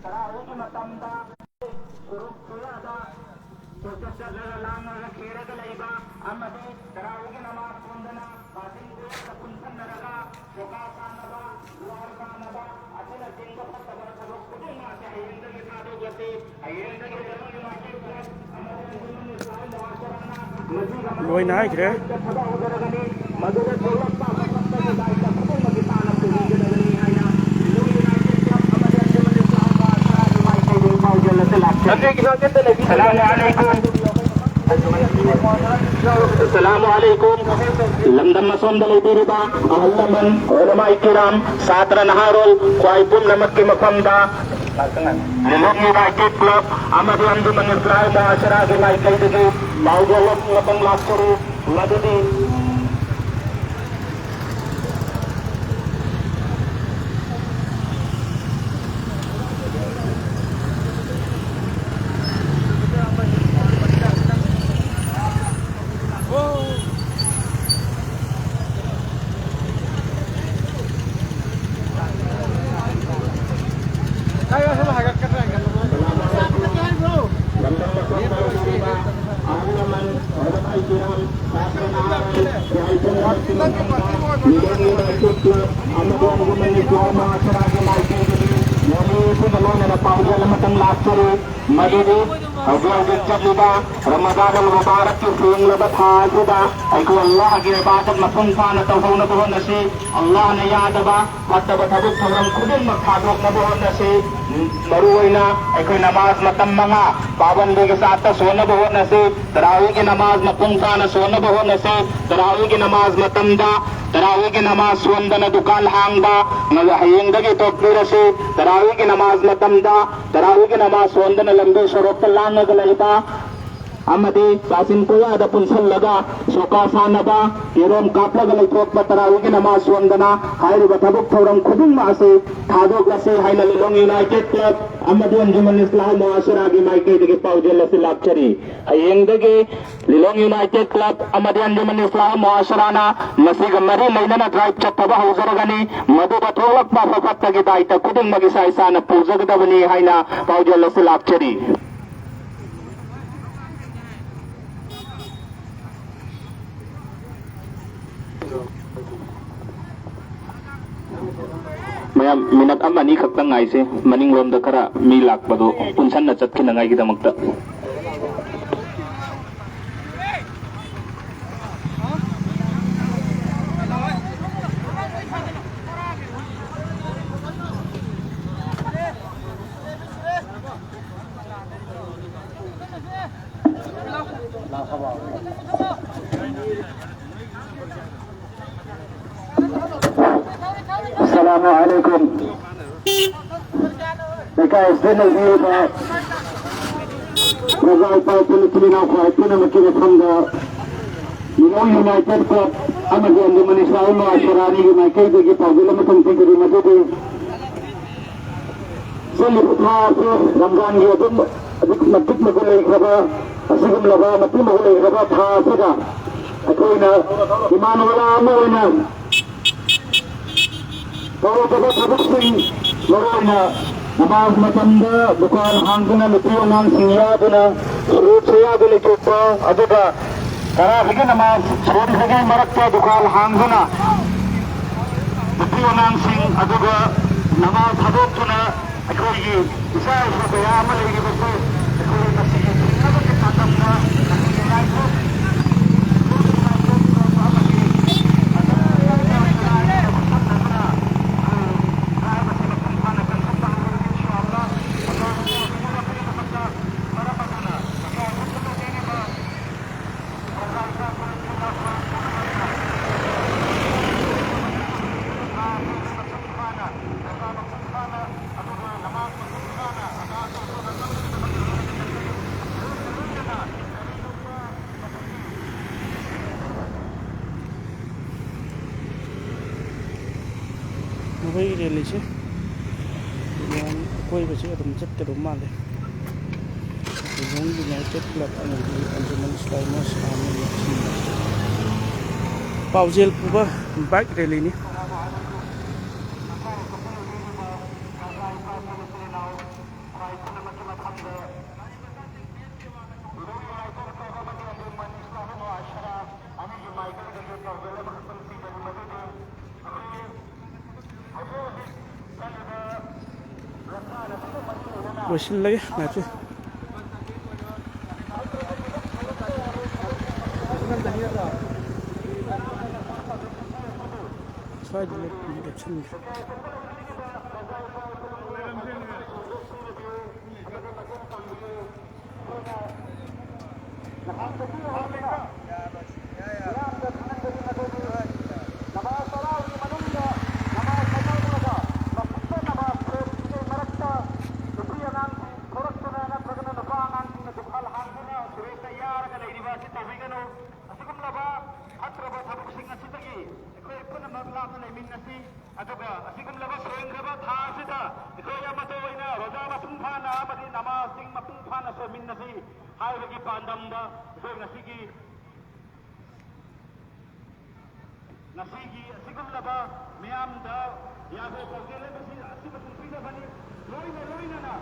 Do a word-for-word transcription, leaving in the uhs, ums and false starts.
ꯇꯔꯥꯍꯨꯝꯒꯤ ꯃꯇꯝꯗ ꯁꯨꯔꯨꯛ ꯁꯨꯌꯥꯗ ꯀꯣꯏꯆꯠ ꯆꯠꯂꯒ ꯂꯥꯡꯉꯒ ꯈꯦꯔꯒ ꯂꯩꯕ ꯑꯃꯗꯤ ꯇꯔꯥꯍꯨꯝꯒꯤ ꯅꯃꯥꯖ ꯁꯣꯟꯗꯅ ꯕꯥꯇꯤꯟ ꯀꯣꯏꯔꯒ ꯄꯨꯟꯁꯟꯅꯔꯒ ꯁꯣꯀꯥ ꯁꯥꯟꯅꯕ, ꯖꯨꯋꯥꯔ ꯁꯥꯟꯅꯕ ꯑꯁꯤꯅꯆꯤꯡꯕ ꯐꯠꯇꯕ ꯊꯕꯛ ꯈꯨꯗꯤꯡꯃꯛ ꯑꯁꯤ ꯍꯌꯦꯡꯗꯒꯤ ꯊꯥꯗꯣꯛꯂꯁꯤ꯫ ꯍꯌꯦꯡꯗꯒꯤ ꯂꯩꯕꯥꯛꯀꯤ ꯃꯥꯏꯀꯩꯗ ꯑꯃꯗꯤ ꯂꯣꯏꯅ ꯍꯥꯏꯈ꯭ꯔꯦ꯫ ꯑꯁꯂꯥꯃꯨ ꯑꯂꯩꯀꯨꯝ꯫ ꯂꯝꯗꯝ ꯑꯁꯣꯝꯗ ꯂꯩꯕꯤꯔꯤꯕ ꯑꯍꯜ ꯂꯃꯟ, ꯎꯂꯃꯥꯏ ꯀꯤꯔꯥꯝ, ꯁꯥꯇ꯭ꯔ ꯅꯍꯥꯔꯣꯜ, ꯈ꯭ꯋꯥꯏ ꯄꯨꯝꯅꯃꯛꯀꯤ ꯃꯐꯝꯗ ꯂꯤꯂꯣꯡ ꯌꯨꯅꯥꯏꯇꯦꯗ ꯀ꯭ꯂꯕ ꯑꯃꯗꯤ ꯑꯟꯖꯨꯃꯟ ꯏꯁꯂꯥꯍꯤ ꯃꯨꯍꯥꯁꯤꯔꯥꯒꯤ ꯃꯥꯏꯀꯩꯗꯒꯤ ꯄꯥꯎꯖꯦꯜ ꯑꯃꯇꯪ ꯂꯥꯛꯆꯔꯤ꯫ ꯃꯗꯨꯗꯤ ꯄꯥꯎꯖꯦꯜ ꯑꯃꯇꯪ ꯂꯥꯛꯆꯔꯤ꯫ ꯃꯗꯨꯗꯤ ꯍꯧꯖꯤꯛ ꯍꯧꯖꯤꯛ ꯆꯠꯂꯤꯕ ꯔꯃꯗꯥꯟ ꯑꯜ ꯃꯨꯕꯥꯔꯛꯀꯤ ꯁꯦꯡꯂꯕ ꯊꯥ ꯑꯁꯤꯗ ꯑꯩꯈꯣꯏ ꯑꯜꯂꯥꯍꯒꯤ ꯏꯕꯥꯗꯠ ꯃꯄꯨꯡ ꯐꯥꯅ ꯇꯧꯍꯧꯅꯕ ꯍꯣꯠꯅꯁꯤ꯫ ꯑꯜꯂꯥꯍꯅ ꯌꯥꯗꯕ ꯐꯠꯇꯕ ꯊꯕꯛ ꯊꯧꯔꯝ ꯈꯨꯗꯤꯡꯃꯛ ꯊꯥꯗꯣꯛꯅꯕ ꯍꯣꯠꯅꯁꯤ꯫ ꯃꯔꯨꯑꯣꯏꯅ ꯑꯩꯈꯣꯏ ꯅꯃꯥꯖ ꯃꯇꯝ ꯃꯉꯥ ꯄꯥꯕꯟꯗꯤꯒꯤ ꯆꯥꯠꯇ ꯁꯣꯟꯅꯕ ꯍꯣꯠꯅꯁꯤ꯫ ꯇꯔꯥꯋꯤꯒꯤ ꯅꯃꯥꯖ ꯃꯄꯨꯡ ꯐꯥꯅ ꯁꯣꯟꯅꯕ ꯍꯣꯠꯅꯁꯤ꯫ ꯇꯔꯥꯋꯤꯒꯤ ꯅꯃꯥꯖ ꯃꯇꯝꯗ ꯇꯔꯥꯋꯤꯒꯤ ꯅꯃꯥꯖ ꯁꯣꯟꯗꯅ ꯗꯨꯀꯥꯟ ꯍꯥꯡꯕ ꯉ-, ꯍꯌꯦꯡꯗꯒꯤ ꯇꯣꯛꯄꯤꯔꯁꯤ꯫ ꯇꯔꯥꯋꯤꯒꯤ ꯅꯃꯥꯖ ꯃꯇꯝꯗ ꯇꯔꯥꯋꯤꯒꯤ ꯅꯃꯥꯖ ꯁꯣꯟꯗꯅ ꯂꯝꯕꯤ ꯁꯣꯔꯣꯛꯇ ꯂꯥꯡꯉꯒ ꯂꯩꯕ ꯑꯃꯗꯤ ꯀꯥꯆꯤꯟ ꯀꯣꯌꯥꯗ ꯄꯨꯟꯁꯜꯂꯒ ꯁꯣꯀꯥ ꯁꯥꯟꯅꯕ, ꯀꯦꯔꯣꯝ ꯀꯥꯞꯂꯒ ꯂꯩꯊꯣꯛꯄ, ꯇꯔꯥꯋꯤꯒꯤ ꯅꯃꯥꯖ ꯁꯣꯟꯗꯅ ꯍꯥꯏꯔꯤꯕ ꯊꯕꯛ ꯊꯧꯔꯝ ꯈꯨꯗꯤꯡꯃꯛ ꯑꯁꯤ ꯊꯥꯗꯣꯛꯂꯁꯤ ꯍꯥꯏꯅ ꯂꯤꯂꯣꯡ ꯌꯨꯅꯥꯏꯇꯦꯗ ꯀ꯭ꯂꯕ ꯑꯃꯗꯤ ꯑꯟꯖꯨꯃꯟ ꯏꯁꯂꯥꯍ ꯃꯨꯍꯥꯁꯤꯔꯥꯒꯤ ꯃꯥꯏꯀꯩꯗꯒꯤ ꯄꯥꯎꯖꯦꯜ ꯑꯁꯤ ꯂꯥꯛꯆꯔꯤ꯫ ꯍꯌꯦꯡꯗꯒꯤ ꯂꯤꯂꯣꯡ ꯌꯨꯅꯥꯏꯇꯦꯗ ꯀ꯭ꯂꯕ ꯑꯃꯗꯤ ꯑꯟꯖꯨꯃꯟ ꯏꯁꯂꯥꯍ ꯃꯨꯍꯥꯁꯤꯔꯥꯅ ꯃꯁꯤꯒ ꯃꯔꯤ ꯂꯩꯅꯅ ꯗ꯭ꯔꯥꯏꯚ ꯆꯠꯊꯕ ꯍꯧꯖꯔꯒꯅꯤ꯫ ꯃꯗꯨꯗ ꯊꯣꯛꯂꯛꯄ ꯑꯐ ꯐꯠꯇꯒꯤ ꯗꯥꯏꯇ ꯈꯨꯗꯤꯡꯃꯛ ꯏꯁꯥ ꯏꯁꯥꯅ ꯄꯨꯖꯒꯗꯕꯅꯤ ꯍꯥꯏꯅ ꯄꯥꯎꯖꯦꯜ ꯑꯁꯤ ꯂꯥꯛꯆꯔꯤ꯫ ꯃꯌꯥꯝ, ꯃꯤꯅꯠ ꯑꯃ ꯑꯅꯤ ꯈꯛꯇꯪ ꯉꯥꯏꯁꯦ, ꯃꯅꯤꯡꯂꯣꯝꯗ ꯈꯔ ꯃꯤ ꯂꯥꯛꯄꯗꯣ ꯄꯨꯟꯁꯟꯅ ꯆꯠꯈꯤꯅꯉꯥꯏꯒꯤꯗꯃꯛꯇ꯫ ꯑꯁꯂꯥꯃꯨ ꯑꯂꯥꯏꯀꯨꯝ꯫ ꯂꯩꯀꯥꯏ ꯑꯁꯤꯗ ꯂꯩꯕꯤꯔꯤꯕ ꯄ꯭ꯔꯖꯥ ꯏꯄꯥ ꯏꯄꯨ ꯅꯨꯄꯤ ꯏꯅꯥꯎ ꯈ꯭ꯋꯥꯏ ꯄꯨꯝꯅꯃꯛꯀꯤ ꯃꯐꯝꯗ ꯂꯤꯂꯣꯡ ꯌꯨꯅꯥꯏꯇꯦꯗ ꯀ꯭ꯂꯕ ꯑꯃꯗꯤ ꯑꯟꯖꯨꯃꯟ ꯏꯁꯂꯥꯍꯤ ꯃꯨꯍꯥꯁꯤꯔꯥꯅꯤꯒꯤ ꯃꯥꯏꯀꯩꯗꯒꯤ ꯄꯥꯎꯖꯦꯜ ꯑꯃꯇꯪ ꯄꯤꯖꯔꯤ, ꯃꯗꯨꯗꯤ ꯆꯠꯂꯤꯕ ꯊꯥ ꯑꯁꯤ ꯔꯝꯖꯥꯟꯒꯤ ꯑꯗꯨꯝ ꯑꯗꯨꯛꯀꯤ ꯃꯇꯤꯛ ꯃꯒꯨꯟ ꯂꯩꯈ꯭ꯔꯕ ꯑꯁꯤꯒꯨꯝꯂꯕ ꯃꯇꯤꯛ ꯃꯒꯨꯟ ꯂꯩꯈ꯭ꯔꯕ ꯊꯥ ꯑꯁꯤꯗ ꯑꯩꯈꯣꯏꯅ ꯏꯃꯥꯟꯅꯕ ꯑꯃ ꯑꯣꯏꯅ ꯇꯧꯔꯨꯕ ꯊꯕꯛꯁꯤꯡ, ꯃꯔꯨꯑꯣꯏꯅ ꯅꯃꯥꯖ ꯃꯇꯝꯗ ꯗꯨꯀꯥꯟ ꯍꯥꯡꯗꯨꯅ ꯅꯨꯄꯤ ꯑꯉꯥꯡꯁꯤꯡ ꯌꯥꯗꯨꯅ ꯁꯨꯔꯨꯠ ꯁꯌꯥꯗꯨ ꯂꯩꯊꯣꯛꯄ, ꯑꯗꯨꯒ ꯇꯔꯥꯁꯤꯒꯤ ꯅꯃꯥꯖ ꯁꯣꯟꯕꯒꯤ ꯃꯔꯛꯇ ꯗꯨꯀꯥꯟ ꯍꯥꯡꯗꯨꯅ ꯅꯨꯄꯤ ꯑꯉꯥꯡꯁꯤꯡ ꯑꯗꯨꯒ ꯅꯃꯥꯖ ꯊꯥꯗꯣꯛꯇꯨꯅ ꯑꯩꯈꯣꯏꯒꯤ ꯏꯆꯥ ꯏꯁꯨ ꯀꯌꯥ ꯑꯃ ꯂꯩꯔꯤꯕꯁꯦ ꯑꯩꯈꯣꯏ ꯃꯁꯤꯒꯤ ꯊꯤꯡꯅꯕꯒꯤ ꯄꯥꯟꯗꯝꯗ ꯑꯩꯈꯣꯏꯒꯤ ꯂꯥꯏꯊꯣꯛ ꯑꯩꯈꯣꯏ ꯔꯦꯂꯤꯁꯦ ꯌꯥꯝ ꯑꯀꯣꯏꯕꯁꯦ ꯑꯗꯨꯝ ꯆꯠꯀꯗꯧ ꯃꯥꯜꯂꯦ꯫ ꯂꯤꯂꯣꯡ ꯌꯨꯅꯥꯏꯇꯦꯠ ꯀ꯭ꯂꯕ ꯑꯃꯗꯤ ꯑꯟꯖꯨꯃꯟ ꯁꯨꯂꯥꯏꯃꯥꯟ ꯁꯥꯃꯤ ꯄꯥꯎꯖꯦꯜ ꯄꯨꯕ ꯕꯥꯏꯛ ꯔꯦꯂꯤꯅꯤ꯫ ꯂꯣꯏꯁꯤꯜꯂꯒꯦ ꯉꯥꯏꯍꯥꯛꯀꯤ꯫ ꯁ꯭ꯋꯥꯏꯗ ꯂꯦꯞꯁꯤꯟꯒꯦ꯫ ꯑꯗꯨꯒ ꯑꯁꯤꯒꯨꯝꯂꯕ ꯁꯦꯡꯈ꯭ꯔꯕ ꯊꯥ ꯑꯁꯤꯗ ꯑꯩꯈꯣꯏ ꯑꯃꯠꯇ ꯑꯣꯏꯅ ꯔꯣꯖꯥ ꯃꯄꯨꯡ ꯐꯥꯅ ꯑꯃꯗꯤ ꯅꯃꯥꯖꯁꯤꯡ ꯃꯄꯨꯡ ꯐꯥꯅ ꯁꯣꯟꯃꯤꯟꯅꯁꯤ ꯍꯥꯏꯕꯒꯤ ꯄꯥꯟꯗꯝꯗ ꯑꯩꯈꯣꯏ ꯉꯁꯤꯒꯤ, ꯉꯁꯤꯒꯤ ꯑꯁꯤꯒꯨꯝꯂꯕ ꯃꯤꯌꯥꯝꯗ ꯌꯥꯊꯪ ꯄꯥꯎꯖꯦꯜ ꯑꯁꯤ, ꯑꯁꯤꯃ ꯐꯣꯡꯕꯤꯅꯕꯅꯤ꯫ ꯂꯣꯏꯅ ꯂꯣꯏꯅꯅ